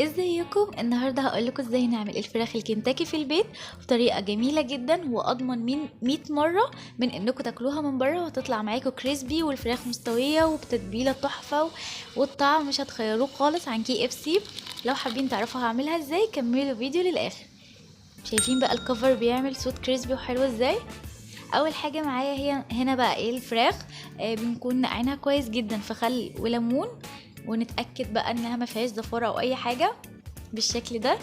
ازيكم؟ النهارده هقول لكم ازاي نعمل الفراخ الكنتاكي في البيت بطريقة جميلة جدا واضمن من 100 مرة من انكم تاكلوها من بره، وهتطلع معاكم crispy والفراخ مستوية وبتتبيله تحفة والطعم مش هتخيروه خالص عن KFC. لو حابين تعرفوا هعملها ازاي كملوا الفيديو للاخر. شايفين بقى ال cover بيعمل صوت crispy وحلو ازاي؟ اول حاجة معايا هي هنا بقى ايه الفراخ، بنكون نقعينها كويس جدا في خل وليمون، ونتاكد بقى انها ما فيهاش زفاره او اي حاجة بالشكل ده.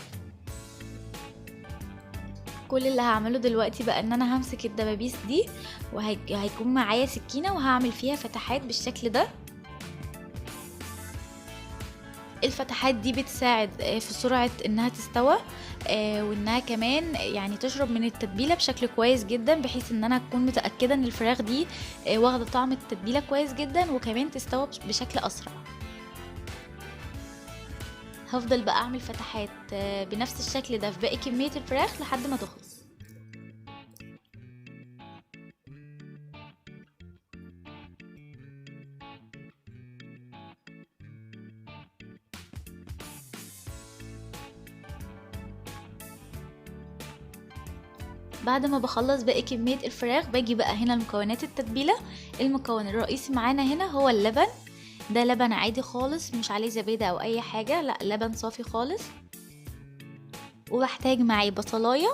كل اللي هعمله دلوقتي بقى ان انا همسك الدبابيس دي وهيكون معايا سكينة وهعمل فيها فتحات بالشكل ده. الفتحات دي بتساعد في سرعة انها تستوى، وانها كمان تشرب من التتبيله بشكل كويس جدا، بحيث ان انا اكون متاكدة ان الفراخ دي واخده طعم التتبيله كويس جدا وكمان تستوى بشكل اسرع. هفضل بقى اعمل فتحات بنفس الشكل ده في باقي كمية الفراخ لحد ما تخلص. بعد ما بخلص باقي كمية الفراخ باجي بقى هنا لمكونات التتبيلة. المكون الرئيسي معانا هنا هو اللبن، ده لبن عادي خالص مش عليه زبادي او اي حاجة، لا لبن صافي خالص. وبحتاج معي بصلاية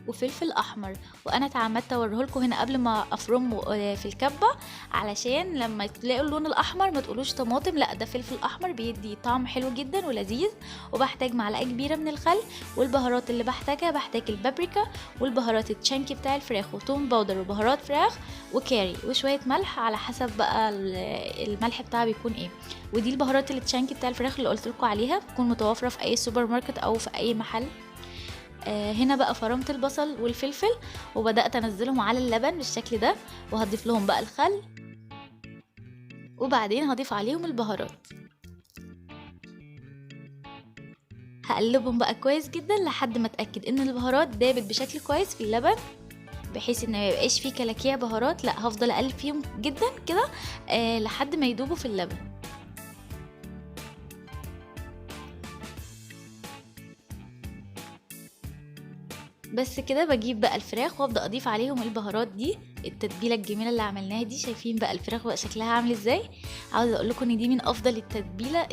وفلفل احمر، وانا اتعمدت اوريهولكم هنا قبل ما افرمه في الكبة علشان لما تلاقوا اللون الاحمر ما تقولوش طماطم، لا ده فلفل احمر بيدي طعم حلو جدا ولذيذ. وبحتاج معلقة كبيرة من الخل، والبهارات اللي بحتاجها بحتاج البابريكا والبهارات ال chunky بتاع الفراخ وتوم powder وبهارات فراخ وكاري وشوية ملح على حسب بقى الملح بتاعها بيكون ايه. ودي البهارات ال chunky بتاع الفراخ اللي قلت لكم عليها، بتكون متوفرة في اي سوبر ماركت او في اي محل. هنا بقى فرمت البصل والفلفل وبدأت انزلهم على اللبن بالشكل ده، وهضيف لهم بقى الخل وبعدين هضيف عليهم البهارات. هقلبهم بقى كويس جدا لحد ما اتأكد ان البهارات دابت بشكل كويس في اللبن، بحيث ان ما يبقاش فيه كلاكيع بهارات، لا هفضل اقلب فيهم جدا كده لحد ما يدوبوا في اللبن. بس كده بجيب بقى الفراخ وابدا اضيف عليهم البهارات دي، التتبيله الجميلة اللي عملناها دي. شايفين بقى الفراخ بقى شكلها عامل ازاي؟ عاوزه اقول لكم ان دي من افضل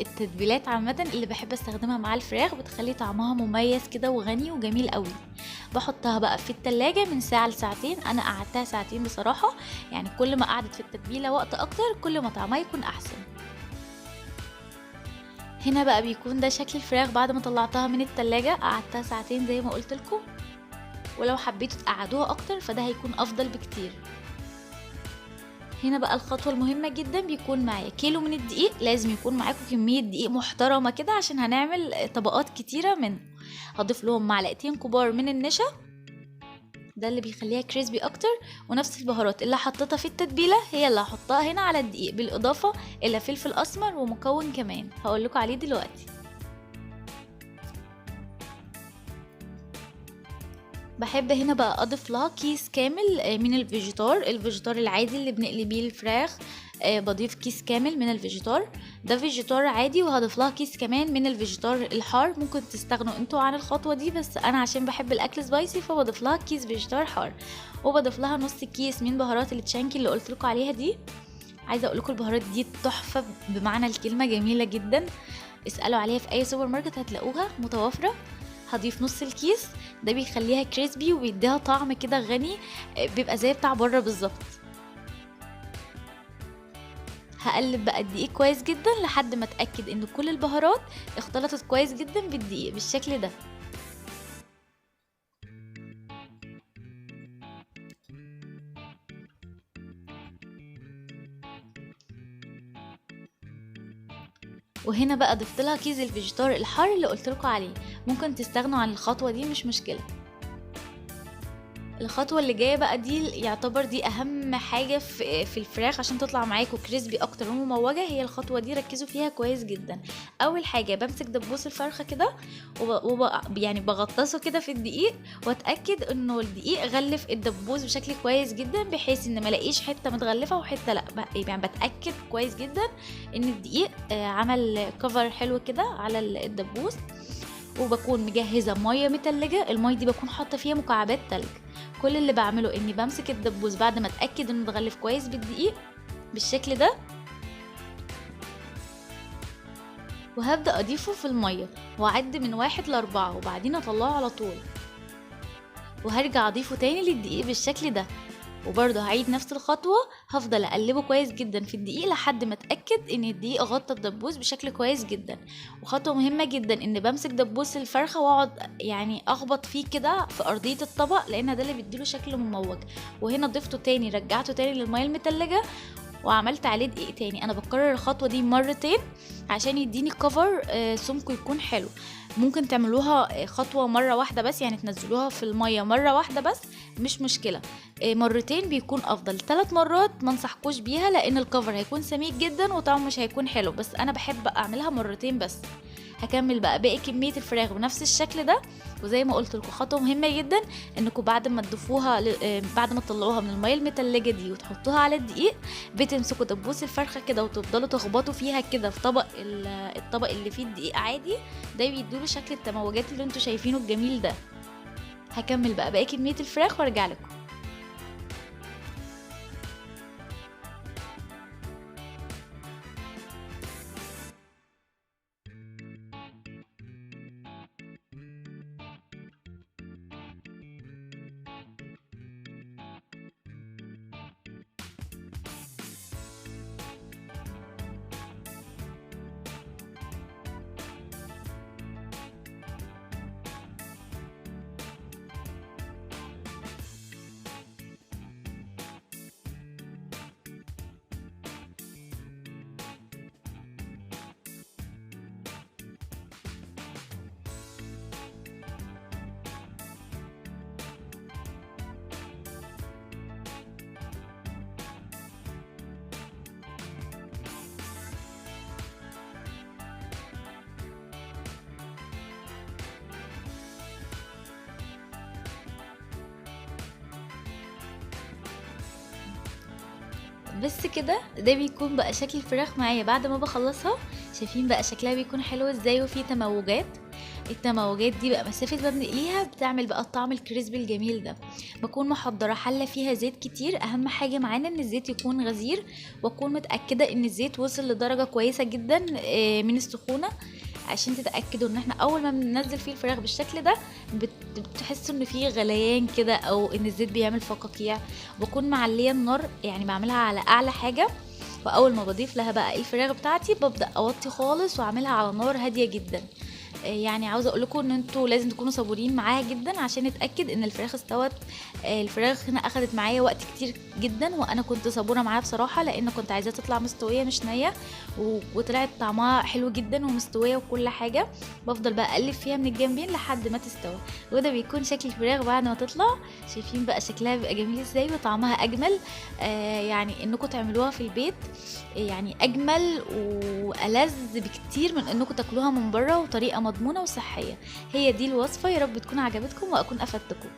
التتبيلات عامة اللي بحب استخدمها مع الفراخ، بتخلي طعمها مميز كده وغني وجميل قوي. بحطها بقى في التلاجة من ساعة لساعتين، انا قعدتها ساعتين بصراحة، كل ما قعدت في التتبيله وقت اكتر كل ما طعمها يكون احسن. هنا بقى بيكون ده شكل الفراخ بعد ما طلعتها من التلاجة، قعدتها ساعتين زي ما قلت لكم، ولو حبيتوا تقعدوها اكتر فده هيكون افضل بكتير. هنا بقى الخطوة المهمة جدا، بيكون معايا كيلو من الدقيق، لازم يكون معاكم كمية دقيق محترمه كده عشان هنعمل طبقات كتيرة منه. هضيف لهم معلقتين كبار من النشا، ده اللي بيخليها كريسبي اكتر، ونفس البهارات اللي حطيتها في التتبيله هي اللي هحطها هنا على الدقيق، بالاضافة الى فلفل اسمر ومكون كمان هقول لكم عليه دلوقتي. بحب هنا بقى اضيف لها كيس كامل من الفيجيتار، الفيجيتار العادي اللي بنقلي بيه الفراخ، بضيف كيس كامل من الفيجيتار، ده فيجيتار عادي، وهضيف لها كيس كمان من الفيجيتار الحار. ممكن تستغنوا انتوا عن الخطوة دي، بس انا عشان بحب الاكل spicy فبضيف لها كيس فيجيتار حار، وبضيف لها نص كيس من بهارات ال chunky اللي قلت لكم عليها دي. عايزه اقول لكم البهارات دي تحفة بمعنى الكلمة، جميلة جدا، اسالوا عليها في اي سوبر ماركت هتلاقوها متوفرة. هضيف نص الكيس، ده بيخليها crispy وبيديها طعم كده غني، بيبقى زي بتاع بره بالظبط. هقلب بقى الدقيق كويس جدا لحد ما اتاكد ان كل البهارات اختلطت كويس جدا بالدقيق بالشكل ده. وهنا بقى ضفت لها كيس الفيجيتار الحار اللي قلت لكم عليه، ممكن تستغنوا عن الخطوة دي مش مشكلة. الخطوة اللي جاية بقى دي يعتبر دي اهم حاجة في الفراخ عشان تطلع معاكم كريسبي اكتر ومموجه، هي الخطوة دي ركزوا فيها كويس جدا. اول حاجة بمسك دبوس الفرخه كده بغطسه كده في الدقيق، واتاكد انه الدقيق غلف الدبوس بشكل كويس جدا، بحيث ان ما الاقيش حتة متغلفه وحتة لا، بتاكد كويس جدا ان الدقيق عمل كفر حلو كده على الدبوس. وبكون مجهزة مية متلجه، المية دي بكون حاطه فيها مكعبات تلج. كل اللي بعمله اني بمسك الدبوس بعد ما اتاكد انه اتغلف كويس بالدقيق بالشكل ده، وهبدا اضيفه في المية واعد من 1 ل4 وبعدين اطلعه على طول، وهرجع اضيفه تاني للدقيق بالشكل ده، وبرده هعيد نفس الخطوة، هفضل اقلبه كويس جدا في الدقيق لحد ما اتاكد ان الدقيق غطى الدبوس بشكل كويس جدا. وخطوه مهمة جدا ان بمسك دبوس الفرخه واقعد يعني اخبط فيه كده في ارضية الطبق، لان ده اللي بيديله شكل مموج. وهنا ضفته تاني، رجعته تاني للمية المتلجه وعملت عليه دقيق تاني. انا بكرر الخطوة دي مرتين عشان يديني كفر سمكة يكون حلو. ممكن تعملوها خطوة مرة واحدة بس، يعني تنزلوها في المية مرة واحدة بس مش مشكلة، مرتين بيكون افضل. 3 مرات ما انصحكوش بيها لان الكفر هيكون سميك جدا وطعمه مش هيكون حلو، بس انا بحب اعملها مرتين بس. هكمل بقى باقي كمية الفراخ بنفس الشكل ده. وزي ما قلت لكم خطوة مهمة جدا انكم بعد ما تضيفوها بعد ما تطلعوها من المية المتلجه دي وتحطوها على الدقيق، بتمسكوا دبوس الفرخه كده وتفضلوا تخبطوا فيها كده في طبق الطبق اللي فيه الدقيق عادي، ده بيدوله شكل التموجات اللي انتوا شايفينه الجميل ده. هكمل بقى باقي كمية الفراخ وارجع لكم. بس كده ده بيكون بقى شكل الفراخ معايا بعد ما بخلصها. شايفين بقى شكلها بيكون حلو ازاي، وفيه تموجات. التموجات دي بقى مسافة ما بنقليها بتعمل بقى الطعم الكريسبي الجميل ده. بكون محضرة حله فيها زيت كتير، اهم حاجة معانا ان الزيت يكون غزير، واكون متاكدة ان الزيت وصل لدرجة كويسة جدا من السخونه، عشان تتاكدوا ان احنا اول ما بننزل فيه الفراخ بالشكل ده بتحسوا ان فيه غليان كده، او ان الزيت بيعمل فقاقيع. بكون معليه النار، يعني بعملها على اعلى حاجة، واول ما بضيف لها بقى الفراخ بتاعتي ببدا اوطي خالص واعملها على نار هادية جدا. يعني عاوزه اقول لكم ان انتوا لازم تكونوا صبورين معاها جدا عشان نتاكد ان الفراخ استوت. الفراخ هنا اخدت معايا وقت كتير جدا، وانا كنت صبوره معاها بصراحة، لان كنت عايزاها تطلع مستوية مش نيه، وطلعت طعمها حلو جدا ومستويه وكل حاجة. بفضل بقى اقلب فيها من الجنبين لحد ما تستوى، وده بيكون شكل الفراخ بعد ما تطلع. شايفين بقى شكلها بيبقى جميل ازاي وطعمها اجمل. يعني انكم تعملوها في البيت يعني اجمل والذ بكتير من انكم تاكلوها من بره، وطريقه مضمونه وصحية. هي دي الوصفة، يا رب تكون عجبتكم واكون افدتكم.